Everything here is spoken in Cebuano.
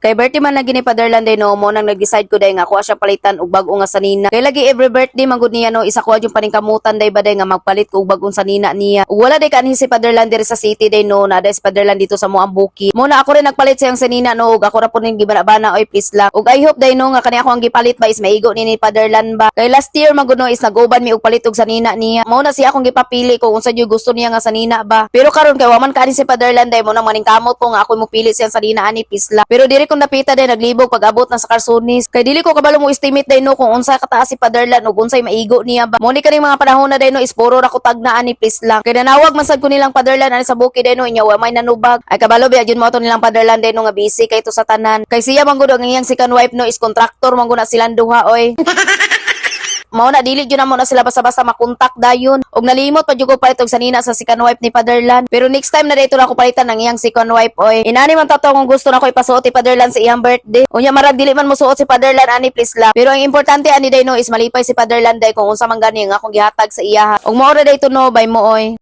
Kay birthday man na gini Fatherland day no, mo nang nag-decide ko day nga ako siya palitan og bag-o nga sanina. Kay lagi every birthday man gud niya no, isa ko yung paningkamutan day ba day nga magpalit ko og bag-ong sanina niya. Ug wala day kanhi si Fatherland diri sa city day no, na day si Fatherland dito sa moang bukid. Mo na ako rin nagpalit sa iyang sanina no, ug ako ra po ning gibana-bana oy, please lang. Ug I hope day no nga kani ako ang gipalit ba is maigo ni Fatherland ba. Kay last year man gud no is nag-uban mi og palit og sanina niya. Mo na siya akong gipapili kung unsa gyud gusto niya nga sanina ba. Pero karon kay wa man kaani si Fatherland day, mo nang maningkamot ko nga ako mo pili siyang sanina ani, please lang. Pero diri kong napita day naglibog pag abot na sa Carsonis. Kay dili ko kabalo mo estimate day no kung unsa kataas si Fatherland ug unsay maigo niya ba. Mo ni kaning mga panahon na day no is puro ra ko tagna ani, please lang. Kay nanawag man sad ko nilang Fatherland ani sa bukid day no, inya wa may nanubag. Ay, kabalo biya jud mo ato nilang Fatherland day no nga busy kay to sa tanan. Kay siya man gud ang iyang second wife no is contractor man gud na silang duha oy. Mao na dili jud na mo na sila basta-basta makontak dayon. Og nalimot pa jud ko palit og sanina sa second wife ni Fatherland. Pero next time na dito na ako palitan ng iyang second wife oy. Inani man tato kung gusto na ko ipasuot ni Fatherland sa iyang birthday. Unya marag dili man mosuot si Fatherland ani, please lang. Pero ang importante ani day no is malipay si Fatherland day kung unsa man gani nga akong gihatag sa iya. Og mao ra day to no, bye mo oy.